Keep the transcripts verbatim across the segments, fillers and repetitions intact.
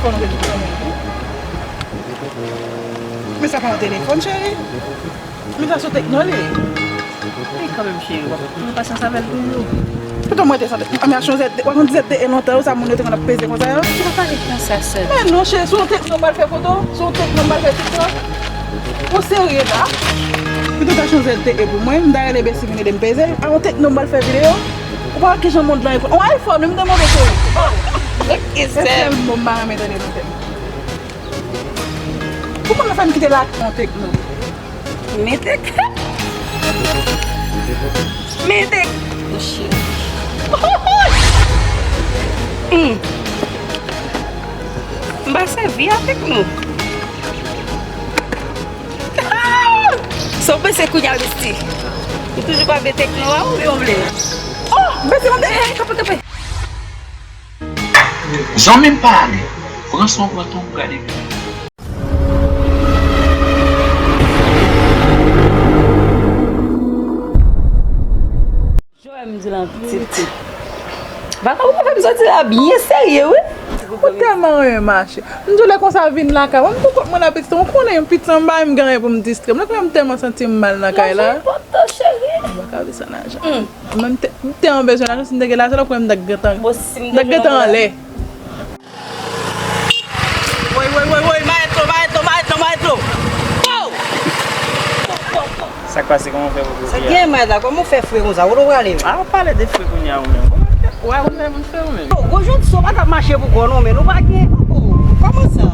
Fò nou te di kanmenm tou. Men sa pa yon telefòn, cheri. Men sa se yon Tecno li ye. Ey, kanmenm, cheri, w ap pran pasyans avè l toujou. Poutan mwen te santi, a, men achte yon Z T E, w ap konn Z T E lontan yo, sa moun yo te konn ap peze konsa yo. Ou pa pale konsa sèl. Men non, cheri, se yon Tecno m pral fè foto, se yon Tecno m pral fè TikTok. Ou serye la? Poutan w t achte yon Z T E pou mwen, m ta rele Besi vin ede m peze. A yon Tecno m pral fè videyo. Ou pa wè kijan mond lan ye. Yon iPhone, wi, m te mande cheri. E sèl mo m pa renmen tande nan tèt mwen. Pou moun nan fè m kite la yon Tecno. Metek. Metek. Monchè. Hmm. M pa sèvi avèk nou. Sa w panse kounye a, Besti? Ou toujou pa vle Tecno a ou byen w vle? Oh, Besti, mande. Hey, hey, kanpe, kanpe. Zanmi m pa ale. Pran sa w pran tou, m prale vini. Joel m di lan pitit. Vakanm ou fè m soti la byen serye wi. Ou tèlman renmen mache. M di w lè konsa vin lakay mwen, m pou kont mwen la pitit, ou konnen pitit an bay m gen anyen pou m distrè m. Lè konsa m tèlman santi m mal nan kay la. Lajan enpòtan cheri. M pa ka viv san lajan. Hmm. Mwen m te, m te an bezwen lajan, si m te gen lajan la, konnen m t ap gentan, m t ap gentan anlè. Woy, woy, woy, woy, maestro, maestro, maestro, maestro. Pow! Sa k pase, kòman w fè pou jodi a? Sa k gen, maestro, kòman w fè fre konsa? Kote w prale? A, w pale de fre kounye a ou menm. Kòman w fè? Ou wè kòman moun fè ou menm? Yo, gwo jodi sa w pa t ap mache pou kò w non, men nou pa gen. Oh, kòman sa?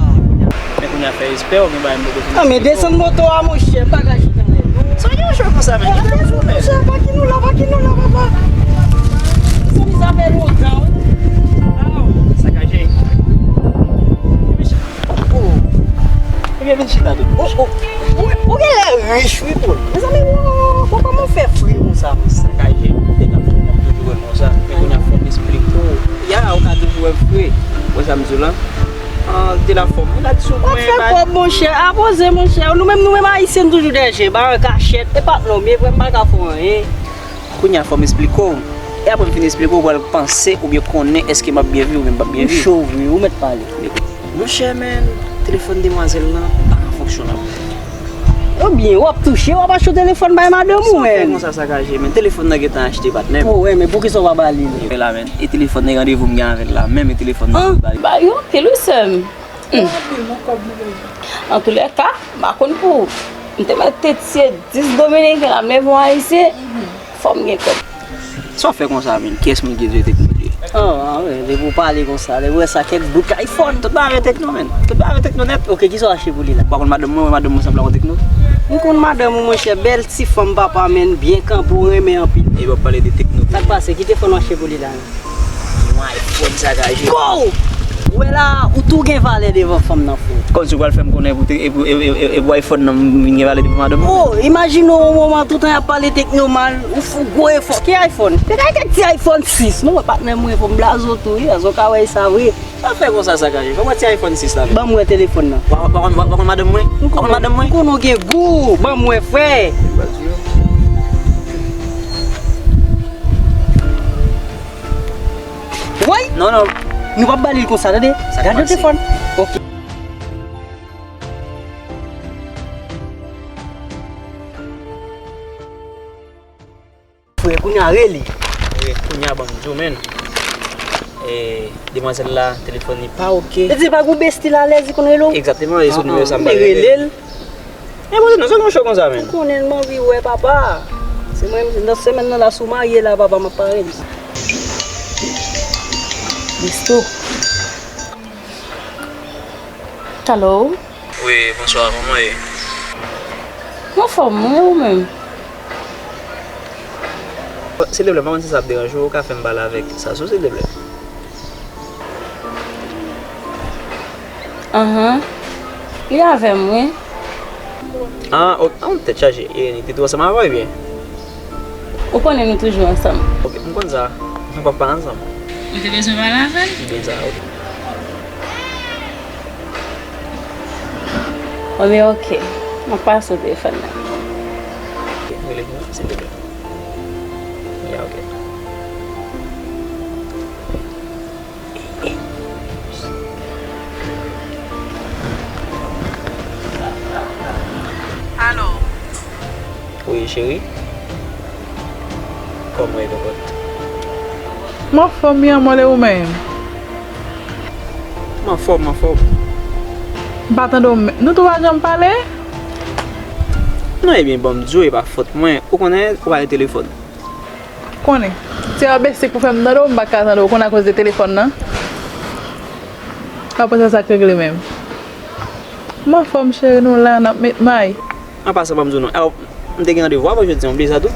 Men kounye a fè espè ou gen bagay m poko fini. Non, men desann moto a, monchè, bagay chita anlè. Sa gen yon chòf konsa, men. Kite m sou men. Monchè, pa ki nou la, pa ki nou la, papa. Mezanmi, sa fè lontan, wi. Sakaje. Oh. Ebyen, vin chita tou. Oh, oh. Ou, ou gen lè rich, wi, Paul. Mezanmi, oh, oh, kòman w fè fre konsa? Sakaje, te nan fòm, m toujou wè l konsa. Men kounye a, fò m esplike w. Ya, ou ka toujou wè m fre. Wè sa m di w la? An, te la fòm. Ou la di sou mwen, fè pòb, monchè. A poze, monchè. Nou menm, nou menm Ayisyen, n toujou dèyè jen, ba an kachèt. E pa t non, men vrè, m pa ka fè anyen. Kounye a, fò m esplike w. E apre m fin esplike w, ou pral panse oubyen konnen èske m ap byen viv oubyen m p ap byen viv. Ou cho vre, ou mèt pale. Monchè, men, telefòn demwazèl lan pa ka fonksyonab. Ebyen, w ap touche, w ap achte telefòn bay madanm ou, men. Sa w fè konsa sakaje, men? Telefòn nan gentan achte, patnè. Oh, wè, men poukisa w pa ba li li? E la, men. E telefòn nan, e randevou m gen avè l la, men, men telefòn nan, ba li. Ba yo anpil, wi, sè m. Hmm. Antoulèka, m pa konn pou ou. M te mèt te tiye dis Dominiken la, m leve yon Ayisyen, fò m gen kòb. Sa w fè konsa, menm? Kiyès moun ki di w te konn li? Oh, a wi, depi w pale konsa, depi w wè sa, kèk bout iPhone. Tout bagay avè Tecno, menm. Tout bagay avè Tecno nèt. Ok, kisa w achte pou li la? Ou pa konn madanm mwen, wè madanm mwen sanble yon Tecno. M konn madanm ou, monchè, bèl ti fanm papa, menm, byen kanpe, ou renmen anpil. E w ap pale de Tecno. Sa k pase? Ki telefòn w achte pou li la? Yon iPhone sakaje. Go! Ou wè la, ou tou gen valè devan fanm nan, frè. Kòmsi w pral fè m konnen pou te, e pou, e, e, e, e pou iPhone nan m vin gen valè devan madanm mwen? Oh, imajine w yon moman, toutan y ap pale Tecno mal, ou fè gwo efò. Ki iPhone? Te ka gen ti iPhone sis. Non, patnè mwen, fò m blaze w tou, wi, èske w ka wè sa vre? Pa fè konsa sakaje. Fò m wè ti iPhone sis la. Ban m wè telefòn nan. Ou pa, ou pa konn, ou pa konn madanm mwen? Ou pa konn madanm mwen? M konnen w gen gou. Ban m wè, frè. Woy! Non, non. Nou p ap ba li l konsa, tande? Gade telefòn. Ok. Frè, kounye a rele. Wi, kounye a ban m di w, menm. E, demwazèl la, telefòn li pa oke. Li di pa gou besti l alèz, li konn rele w? Egzakteman, e sou nimewo sa m pral rele l. E mwen, non, sa gen yon cho konsa, menm. Ou konnen m anvi wè, papa. Se mwen, nan semèn nan la, si w marye la, papa, m ap pale l. Besto. Hello. Wi, bonswa, kòman w ye? M anfòm, wi, ou menm? Silteplè, m pa konn si sa ap deranje w, ou ka fè m pale avèk Sasou, silteplè? Anhan. Li avè m, wi. Ah, ok. Ah, tèt chaje. E, li te tou ansanm avè w, ebyen? Ou konnen nou toujou ansanm. Ok, m konn sa. Nou p ap pale ansanm. Ou te bezwen pale avè l? Byen sa, ok. Bon, men ok. M ap pase w telefòn nan. Ok, rele pou mwen, silteplè. Ya, ok. E, e. Cheri, kòman w ye, konprann? M anfòm, wi, mwen, e ou menm? M anfòm, m anfòm. M pa tande w menm. Nou tou pa janm pale? Non, ebyen, ban m di w, e pa fòt mwen. Ou konnen, ou pa gen telefòn. Konnen. Se yon besik pou fè m tande w, m pa ka tande w. Ou konnen akoz de telefòn nan. Apre sa, sa k regle menm? M anfòm, cheri, nou la, n ap met may. An pasan, ban m di w non. Aw, m te gen randevou avè w jodi a, w bliye sa tou?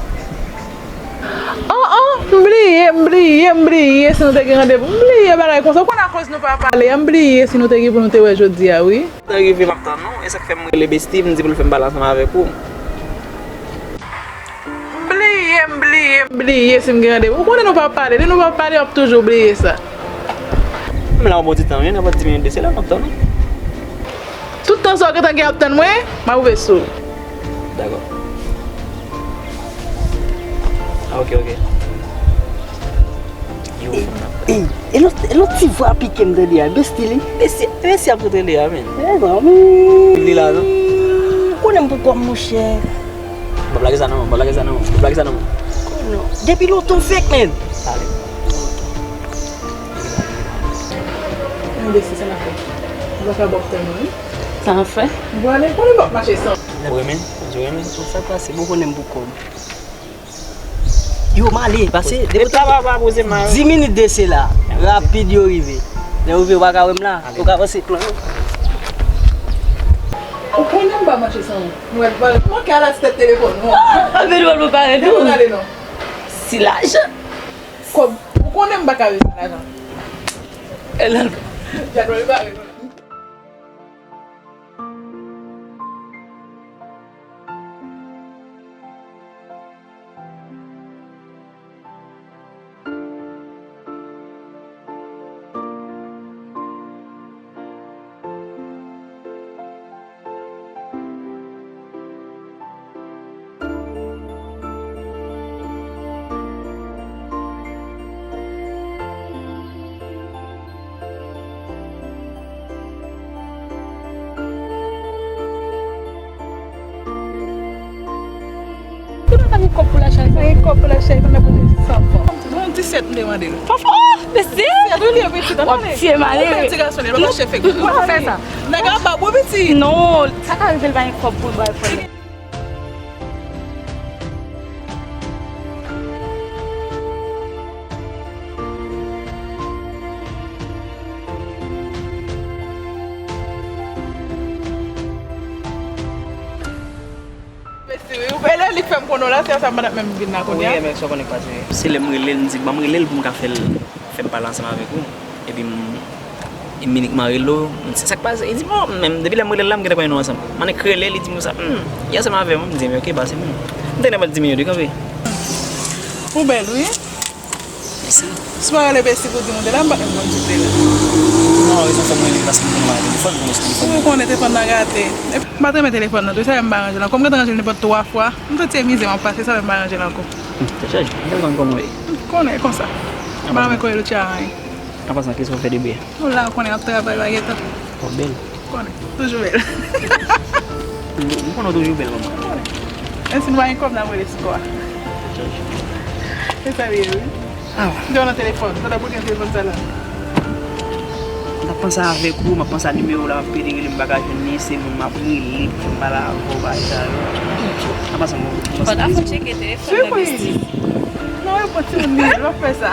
Oh, oh, m bliye, m bliye, m bliye si nou te gen randevou. M bliye bagay konsa. Ou konn akoz nou pa pale a, m bliye si nou te gen pou nou te wè jodi a, wi. Tan rive, m ap tann ou. E sa k fè m rele Bestie, m di pou l fè m pale ansanm avèk ou. M bliye, m bliye, m bliye si m gen randevou. Ou konnen nou pa pale. Lè nou pa pale, w ap toujou bliye sa. M la yon bon ti tan, wi, nan bon ti minit de sela, m ap tann ou. Tout tan sa w gentan gen ap tann mwen, m a rive sou ou. Dakò. Ah, ok, ok. Yo, e, e, e lòt, e lòt ti vwa pike m tande a, Bestie li. Bestie, Bestie ap rele a, men. E, zanmi. Li la, non? Ou konnen m pou kòm, monchè. M ap lage sa nan men w, m ap lage sa nan men w, m ap lage sa nan men w. Non. Depi lontan w fèk, men. Ale. Enbesil, sa n ap fè? Ou pa ka bòk tèlman, wi. Sa n ap fè? Bon, ale, konnen m p ap mache san. Ou renmen? Ou renmen? Sa pase, bon, konnen m pou kòb. Yo, m ale, pase. Depi ta pa, pa poze m la, wi. Dis minit de sela. Rapid yo rive. Lè yo rive, ou pa ka wè m la. Ale. Ou ka panse plan. Ou konnen m pa mache san ou. Mwen, mwen, mwen, manke a la ti tèt telefòn, non. Anpil wòl pou parèt tou. Telefòn ale, non. Si lajan. Kòb, ou konnen m pa ka rete san lajan. E lè l. Jadwèl pa rete. Ou pa gen kòb pou l achte iPhone? Gen kòb pou l achte iPhone, men pou san franc. Bon, disèt m te mande l. San franc? Oh, mesye! Disèt, wi, li ye pitit, w ap tiye m ale. Ti gason, li pa ka chèf. Ou pa fè sa. Nèg la pa bon, pitit. Non, sa ka rive l pa gen kòb pou l bay iPhone. Mesi, wi. Ou pale, li k fè m konnen w la, se sa m pa t ap menm vin la kounye a. Wi, men sa w konnen k pase. Se lè m rele l, m di, ban m rele l pou m ka fè l, fè m pale ansanm avèk ou. Epi m, e m inikman rele w, m di, sa k pase? Li di, bon, men depi lè m rele l la, m gentan konnen nou ansanm. M annik rele, li di m sa, hmm, li ansanm avè m, m di, men ok, pase menm. M te nan bòt di minit, wi, kanpe. Ou bèl, wi. Mèsi. Si w pa rele Besti pou di m ou te la, m pa t menm konn si w te la. Non, rezon fè m rele paske m konnen w pa gen telefòn, m konnen se telefòn. Ou konnen telefòn nan gate. Epi, m pa t renmen telefòn nan tou, sa fè m pa ranje l ankò. M gentan ranje l nenpòt twa fwa. M santi e mizè m ap pase, sa fè m pa ranje l ankò. Hmm, tèt chaje. M te konn kòman w ye. M konnen, e konsa. M pa renmen konnen lòt chak anyen. An pasan, kisa w fè de byen? Nou la, ou konnen, ap travay, pa gen tan. W ap bèl. Ou konnen, toujou bèl. M konnen w toujou bèl, manman. Ou konnen. Menm si nou pa gen kòb, n ap rele sou kò a. Se sa l ye, wi. Ah. M te wè nan telefòn, sa ta pou gen telefòn sa la. M t ap panse avèk ou, m ap panse a nimewo w la, m ap pede rele, m pa ka jwenn li, se moun m ap rele pou m pale avè w, bagay sa yo. An pasan, bon, bon. Fò ta fon tcheke telefòn nan, besti. Non, yo pran timoun li, lè w fè sa.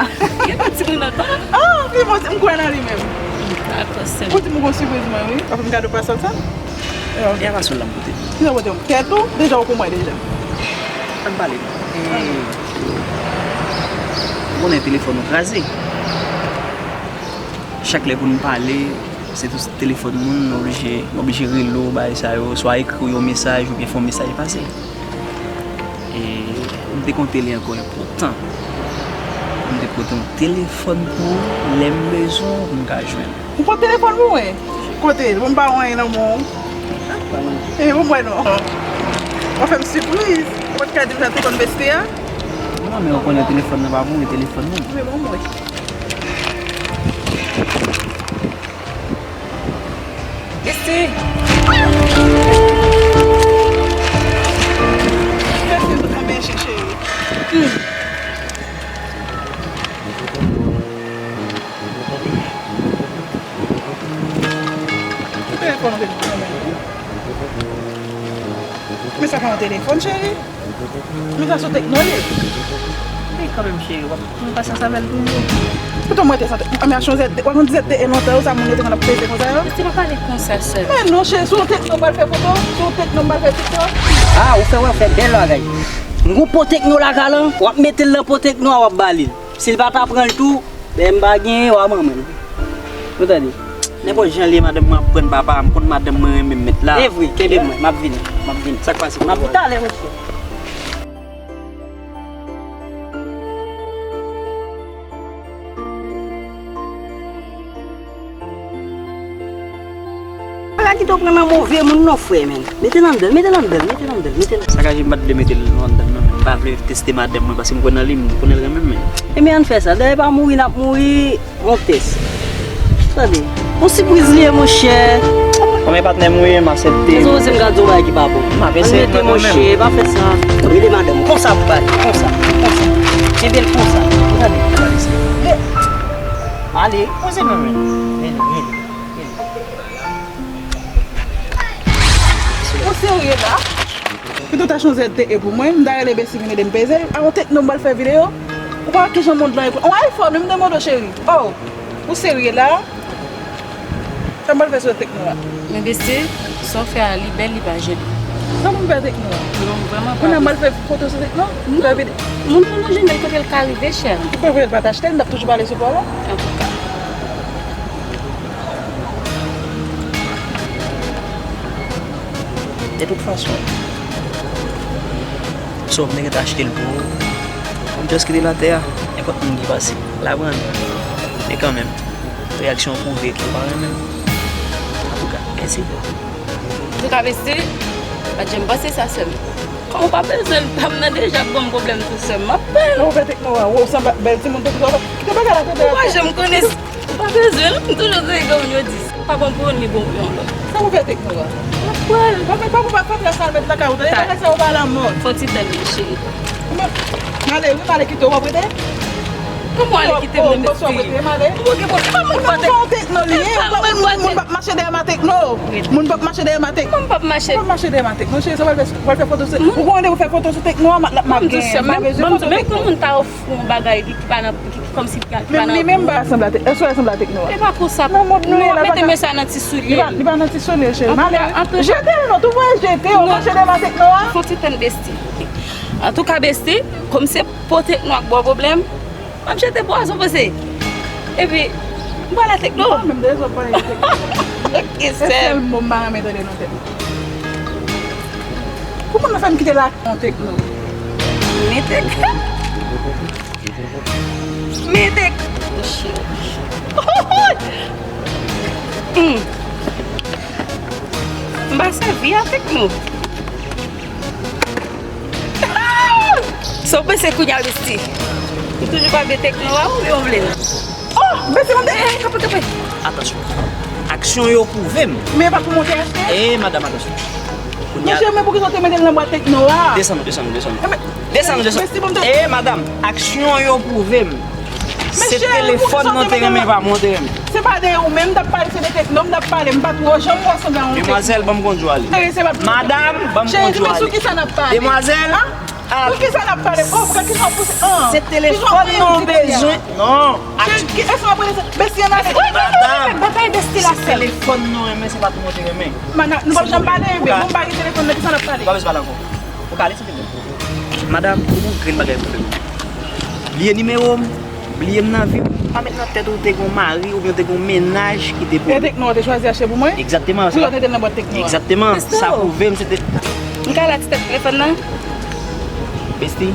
Yo pran timoun nan, non? Ah, li bon, m kwè nan li menm. Dakò, sè m. Ou di m ou gon sipriz mwen, wi. W ap fè m kado pasòl sa? Ya pasòl la m pote. Ki sa w pote? Tèt ou? Deja ou pou mwen deja. Ann pale. Ou konnen telefòn ou kraze. Chak lè pou nou pale, se tou telefòn moun, m oblije, m oblije rele w, bagay sa yo, swa ekri w yon mesaj oubyen fè yon mesaj pase. E m te konte li ankò enpòtan. M te pote yon telefòn pou ou, lè m bezwen w, pou m ka jwenn ou. Ou pot telefòn pou mwen? Kote l? Bon, m pa wè anyen nan men w. E, bon, mwen non. W ap fè m sipriz. Ou pa t ka di m sa tou konn Besti a? Non, men ou konnen telefòn nan pa pou ou, e telefòn mwen. Men bon, mwen. Besti! Besti, Ki telefòn ou te pran menm? Men sa pa yon telefòn, cheri. Men sa se yon Tecno li ye. Men kanmenm, cheri, w ap pran pasyans avè l toujou. Poutan mwen te santi, men aksyon Z T, w ap konn Z T E lontan yo, sa moun yo te konn ap peze konsa yo. Mesi, pa pale konsa, sè. Men non, cheri, sou yon Tecno m pral fè foto, sou yon Tecno m pral fè TikTok. Ah, ou fè, wè, fè bèl bagay. M gon po Tecno lakay lan, w ap mete l nan po Tecno a, w ap ba li l. Si l pa ta pran l tou, lè m pa genyen, w a manman l. Ou tande? Nenpòt jan l ye, madanm mwen ap prann papa a, m konn madanm mwen renmen m met la. E vre, kenbe mwen, m ap vini, m ap vini. Sa k pase? M ap vini talè, mesye. Pa kite w pran nan move moun non, frè, men. Mete l anndan, mete l anndan, mete l anndan, mete l anndan. Sa ka je m pa t vle mete l anndan, non, men m pa vle teste madanm mwen, paske m kwè nan li, m konnen l renmen m, men. Ebyen, ann fè sa. Dayè pa mouri n ap mouri, yon tès. Tande. Yon sipriz li ye, monchè. Kòm e patnè m ou ye, m aksepte. Dezoze, m ka di w bagay ki pa bon. M ap eseye mete, monchè, pa fè sa. Rele madanm ou. Konsa pou pale. Konsa. Konsa. Kenbe l konsa. Ou tande? Gade sa. Ale. Poze non, men. Rele, rele. Ou serye la? Pito w ta chanje Z T E pou mwen, m ta rele Besi vin ede m peze l. A yon Tecno m pral fè videyo. Ou pa wè kijan mond lan ye. On iPhone, wi, m te mande w, cheri. Oh, ou serye la? Sa m pral fè sou Tecno a? Men Besi, sa w fè a, li bèl, li pa jene. Sa pou m fè Tecno a? Non, vrèman pa. Kounye a m pral fè foto sou Tecno? Non. Fè videyo. Moun nan jene l kote l ka rive, chè. Ou pa vle l pa t achte l, m t ap toujou pale sou pwa la. Antouka. De tout fason, sa w te gentan achte l pou ou, ou just kite l atè a. Nenpòt moun ki pase, l a pran l. Men kanmenm, reyaksyon w pwouve ke w pa renmen l. Antouka, mèsi. Antouka, Besi, pa t janm panse sa, sè m. Kòm ou pa bezwen l, pa m nan deja ap ban m pwoblèm tou, sè m. M ap pè. Ou fè Tecno a, ou sanble bèl timoun tou, kite bagay la, kite bagay la. Ou pa janm konnen. Ou pa bezwen l, m toujou tande granmoun yo di, pa bon pou youn, li bon pou yon lòt. Sa pou fè Tecno a? N ap pran l. Pa, pa, pa, pa fè sa l met lakay ou, tande bagay sa yo pa lamòd. Fò ti tèt li, cheri. M ale, wi, m ale kite w, w ap rete? Kòman w ale kite m nan Besti? Ou gen pwoblèm, pa mwen pran Tecno. Tecno li ye, moun p ap mache dèyè ma Tecno. Moun p ap mache dèyè ma Tecno. Moun p ap mache. Moun p ap mache dèyè ma Tecno, cheri, sa w al fè, w al fè foto sou, ou gen randevou fè foto sou Tecno a, m ap gen, m pa bezwen foto Tecno. Menm kòm moun ta ofri yon bagay li ki pa nan, ki, ki kòmsi ki pa nan. Men li menm pa sanble a Tecno, èske w sanble a Tecno a? E pa konsa. Nan mond nou ye la, mete men sa nan ti soulye. Li pa, li pa nan ti soulye, cheri. M ale, wi. Jete l non, tou voye jete, w ap mache dèyè ma Tecno a. Fò ti tèt Besti. Antouka, Besti, kòm se po Tecno a k ba w pwoblèm, m ap jete pwazon, panse. Epi, m pral a Tecno. Mwen menm, de zòt pale de Tecno. Ok, sè. Se sèl mo m pa renmen tande nan tèt mwen. Pou moun nan fè m kite la, yon Tecno. Men Tecno. Men Tecno. Hmm. M pa sèvi a Tecno. Sa w panse kounye a, Besti? Ou toujou pa vle Tecno a oubyen w vle l? Oh, Besti, mande, eh, kanpe, kanpe. Atansyon. Aksyon yo pwouve m. Men e pa pou monte achte? Eh, madanm, atansyon. Kounye a. Monchè, men poukisa w te mete l nan bwat Tecno a? Desann, desann, desann. Desann, desann. Besti, bon, eh, madanm, aksyon yo pwouve m. Se telefòn nan te renmen, pa mwen te renmen. Se pa de ou menm m t ap pale, se de Tecno m t ap pale, m pa t wè w janm wè w sanble a yon Tecno. Demwazèl, ban m kondwi w ale. Madanm, ban m kondwi w ale. Cheri, di men sou kisa n ap pale? Demwazèl, sou kisa n ap pale? Oh, poukisa w pouse an? Se telefòn nan w bezwen. Non. Cheri, èske w ap rele sa? Besti, ann ale. Madanm, se telefòn nan w renmen, se pa tou mwen te renmen. Nou p ap janm pale, men bon, m pa gen telefòn nan, kisa n ap pale? Ou pa bezwen pale ankò. Ou ka ale, silvouplè. Madanm, ou gon grenn bagay pou fè. Bliye nimewo m, bliye m nan vi w. Pa met nan tèt ou te gon mari oubyen te gon mennaj ki te pou ou. E Tecno ou te chwazi achte pou mwen? Egzakteman. Pou yo te nan bòt Tecno a. Egzakteman. Sa pwouve m se te. M ka la ti tèt telefòn nan? Besti,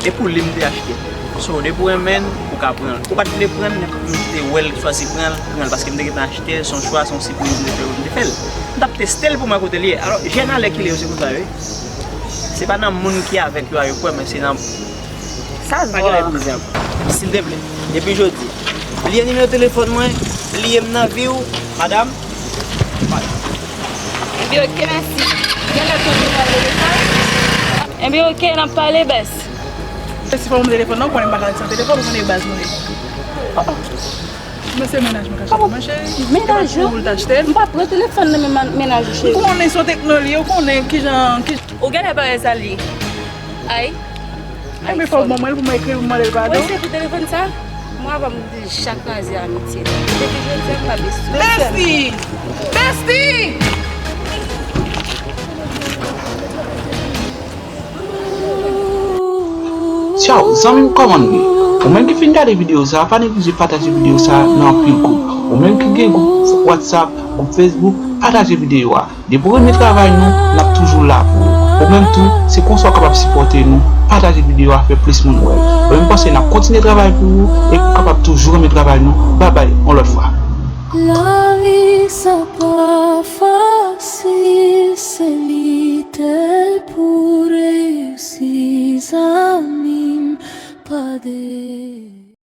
e pou li m te achte. So, depi w renmen l, ou ka pran l. Ou pa t vle pran l, men m te wè l chwazi pran l, pran l. Paske m te gentan achte l, se yon chwa, se yon sipriz m te fè, m te fè l. M t ap teste l pou m wè kote l ye. Alò, jèn alèkile yo, se konsa yo ye. Se pa nan moun ki avèk yo a yo kwè, men se nan. Sa se vre. Pa gen lè pou mizè ankò. Silteplè, depi jodi, bliye nimewo telefòn mwen, bliye m nan vi w, madanm. Ebyen, oke, mèsi. Gen lè tonton pral rele sa. Ebyen, oke, n ap pale, bès. Si fò m telefòn nan, ou konnen m pa ka ret san telefòn, ou konnen e baz nou ye. Oh, oh. Men se mennaj mwen k ap chache mwen, cheri. Mennaj ou? Ou t achte l? M pa pran telefòn nan men mennaj ou, cheri. M konnen se yon tekno li ye, ou konnen kijan, kijan. Ou genlè pa wè sa li ye. Ay. Ay, men fò w ban mwen l pou mwen ekri l, pou m mande l padon. Ou ese pou telefòn sa? Mwen avè w m deja kraze amitye. Depi jodi a, m pa bezwen. Bestie! Bestie! Tchaw, zanmi m, kòman nou ye? Ou menm ki fin gade videyo sa, pa neglije pataje videyo sa nan anpil gwoup. Ou menm ki gen gwoup WhatsApp, gwoup Facebook, pataje videyo a. Depi w renmen travay nou, n ap toujou la pou ou. Ou menm tou, se konsa w kapab sipòte nou, pataje videyo a, fè plis moun wè l. Ou menm panse n ap kontinye travay pou ou, epi w kapab toujou renmen travay nou. Babay, yon lòt fwa. Lavi sa pa fasil, se lite pou reyisi, zanmi m, pa de